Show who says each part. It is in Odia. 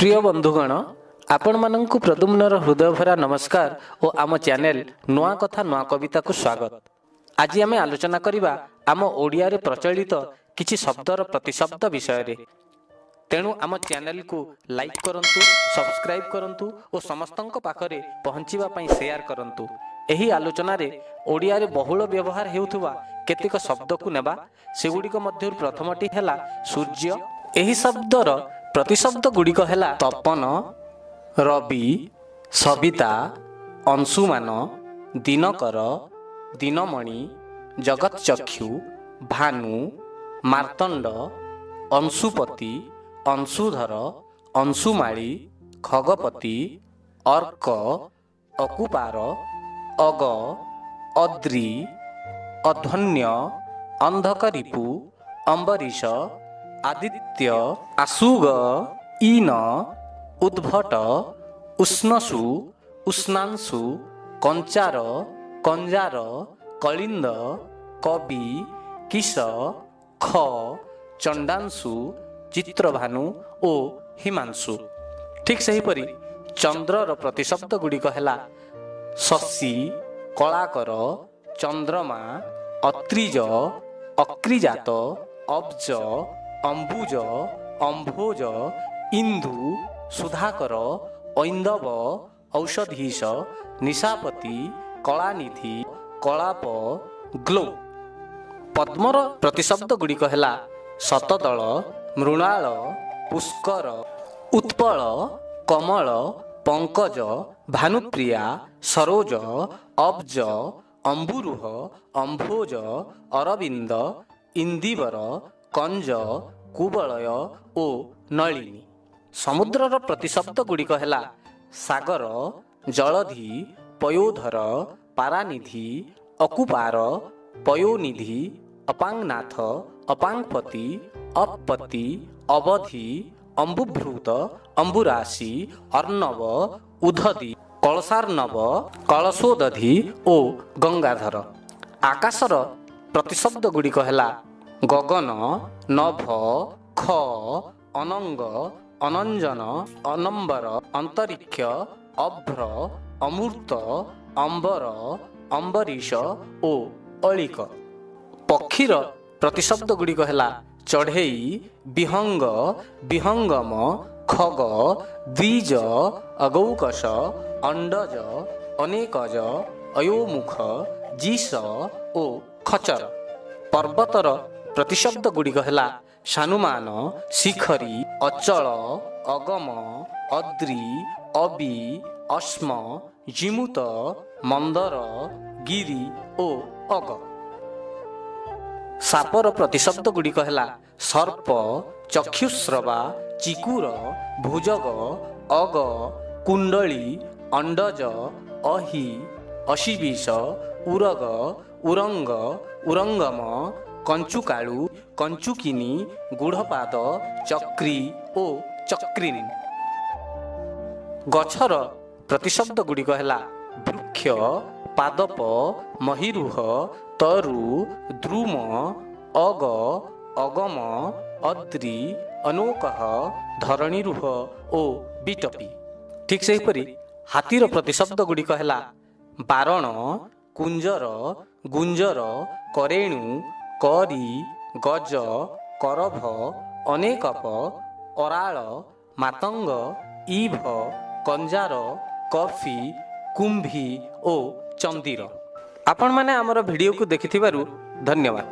Speaker 1: ପ୍ରିୟ ବନ୍ଧୁଗଣ, ଆପଣମାନଙ୍କୁ ପ୍ରଦ୍ୟୁମ୍ନର ହୃଦୟଭରା ନମସ୍କାର ଓ ଆମ ଚ୍ୟାନେଲ ନୂଆ କଥା ନୂଆ କବିତାକୁ ସ୍ୱାଗତ। ଆଜି ଆମେ ଆଲୋଚନା କରିବା ଆମ ଓଡ଼ିଆରେ ପ୍ରଚଳିତ କିଛି ଶବ୍ଦର ପ୍ରତିଶବ୍ଦ ବିଷୟରେ। ତେଣୁ ଆମ ଚ୍ୟାନେଲକୁ ଲାଇକ୍ କରନ୍ତୁ, ସବସ୍କ୍ରାଇବ୍ କରନ୍ତୁ ଓ ସମସ୍ତଙ୍କ ପାଖରେ ପହଞ୍ଚିବା ପାଇଁ ସେୟାର କରନ୍ତୁ। ଏହି ଆଲୋଚନାରେ ଓଡ଼ିଆରେ ବହୁଳ ବ୍ୟବହାର ହେଉଥିବା କେତେକ ଶବ୍ଦକୁ ନେବା। ସେଗୁଡ଼ିକ ମଧ୍ୟରୁ ପ୍ରଥମଟି ହେଲା ସୂର୍ଯ୍ୟ। ଏହି ଶବ୍ଦର ପ୍ରତିଶବ୍ଦ ଗୁଡ଼ିକ ହେଲା ତପନ, ରବି, ସବିତା, ଅଂଶୁମାନ, ଦିନକର, ଦିନମଣି, ଜଗତଚକ୍ଷୁ, ଭାନୁ, ମାର୍ତ୍ତଣ୍ଡ, ଅଂଶୁପତି, ଅଂଶୁଧର, ଅଂଶୁମାଳି, ଖଗପତି, ଅର୍କ, ଅକୁପାର, ଅଗ, ଅଦ୍ରି, ଅଧ୍ୱନ୍ୟ, ଅନ୍ଧକରିପୁ, ଅମ୍ବରୀଶ, ଆଦିତ୍ୟ, ଆସୁଗ, ଇନ, ଉଦ୍ଭଟ, ଉଷ୍ଣସୁ, ଉଷ୍ଣାଂଶୁ, କଞ୍ଚାର, କଞ୍ଜାର, କଳିନ୍ଦ, କବି, କିଶ, ଖ, ଚଣ୍ଡାଂଶୁ, ଚିତ୍ରଭାନୁ ଓ ହିମାଂଶୁ। ଠିକ୍ ସେହିପରି ଚନ୍ଦ୍ରର ପ୍ରତିଶବ୍ଦ ଗୁଡ଼ିକ ହେଲା ଶଶୀ, କଳାକର, ଚନ୍ଦ୍ରମା, ଅତ୍ରିଜ, ଅକ୍ରିଜାତ, ଅବ୍ଜ, ଅମ୍ବୁଜ, ଅମ୍ଭୋଜ, ଇନ୍ଦୁ, ସୁଧାକର, ଐନ୍ଦବ, ଔଷଧୀଶ, ନିଶାପତି, କଳାନିଧି, କଳାପ, ଗ୍ଲୋ। ପଦ୍ମର ପ୍ରତିଶବ୍ଦ ଗୁଡ଼ିକ ହେଲା ଶତଦଳ, ମୃଣାଳ, ପୁଷ୍କର, ଉତ୍ପଳ, କମଳ, ପଙ୍କଜ, ଭାନୁପ୍ରିୟା, ସରୋଜ, ଅବ୍ଜ, ଅମ୍ବୁରୁହ, ଅମ୍ଭୋଜ, ଅରବିନ୍ଦ, ଇନ୍ଦିବର, କଞ୍ଜ, କୁବଳୟ ଓ ନଳିନୀ। ସମୁଦ୍ରର ପ୍ରତିଶବ୍ଦ ଗୁଡ଼ିକ ହେଲା ସାଗର, ଜଳଧି, ପୟୋଧର, ପାରାନିଧି, ଅକୁପାର, ପୟୋନିଧି, ଅପାଙ୍ଗନାଥ, ଅପାଙ୍ଗପତି, ଅପତି, ଅବଧି, ଅମ୍ବୁଭ୍ରୂତ, ଅମ୍ବୁରାଶି, ଅର୍ଣ୍ଣବ, ଉଧଦି, କଳସାର୍ଣ୍ଣବ, କଳସୋଦଧି ଓ ଗଙ୍ଗାଧର। ଆକାଶର ପ୍ରତିଶବ୍ଦ ଗୁଡ଼ିକ ହେଲା ଗଗନ, ନଭ, ଖ, ଅନଙ୍ଗ, ଅନଞ୍ଜନ, ଅନମ୍ବର, ଅନ୍ତରୀକ୍ଷ, ଅଭ୍ର, ଅମୂର୍ତ୍ତ, ଅମ୍ବର, ଅମ୍ବରୀଶ ଓ ଅଳିକ। ପକ୍ଷୀର ପ୍ରତିଶବ୍ଦ ଗୁଡ଼ିକ ହେଲା ଚଢ଼େଇ, ବିହଙ୍ଗ, ବିହଙ୍ଗମ, ଖଗ, ଦ୍ୱିଜ, ଅଗୌକଷ, ଅଣ୍ଡଜ, ଅନେକଜ, ଅୟୋମୁଖ, ଜିସ ଓ ଖଚର। ପର୍ବତର ପ୍ରତିଶବ୍ଦ ଗୁଡ଼ିକ ହେଲା ସାନୁମାନ, ଶିଖରୀ, ଅଚଳ, ଅଗମ, ଅଦ୍ରି, ଅବି, ଅଶ୍ମ, ଜିମୁତ, ମନ୍ଦର, ଗିରି ଓ ଅଗ। ସାପର ପ୍ରତିଶବ୍ଦ ଗୁଡ଼ିକ ହେଲା ସର୍ପ, ଚକ୍ଷୁଶ୍ରବା, ଚିକୁର, ଭୁଜଗ, ଅଗ, କୁଣ୍ଡଳୀ, ଅଣ୍ଡଜ, ଅହି, ଅଶିବିଷ, ଉରଗ, ଉରଙ୍ଗ, ଉରଙ୍ଗମ, କଞ୍ଚୁକାଳୁ, କଞ୍ଚୁକିନି, ଗୁଢ଼ପାଦ, ଚକ୍ରୀ ଓ ଚକ୍ରିନୀ। ଗଛର ପ୍ରତିଶବ୍ଦ ଗୁଡ଼ିକ ହେଲା ବୃକ୍ଷ, ପାଦପ, ମହିରୁହ, ତରୁ, ଦ୍ରୁମ, ଅଗ, ଅଗମ, ଅଦ୍ରି, ଅନୋକହ, ଧରଣୀରୁହ ଓ ବିଟପି। ଠିକ୍ ସେହିପରି ହାତୀର ପ୍ରତିଶବ୍ଦ ଗୁଡ଼ିକ ହେଲା ବାରଣ, କୁଞ୍ଜର, ଗୁଞ୍ଜର, କରେଣୁ, କରି, ଗଜ, କରଭ, ଅନେକପ, ଅରାଳ, ମାତଙ୍ଗ, ଇଭ, କଞ୍ଜାର, କଫି, କୁମ୍ଭୀ ଓ ଚନ୍ଦିର। ଆପଣମାନେ ଆମର ଭିଡ଼ିଓକୁ ଦେଖିଥିବାରୁ ଧନ୍ୟବାଦ।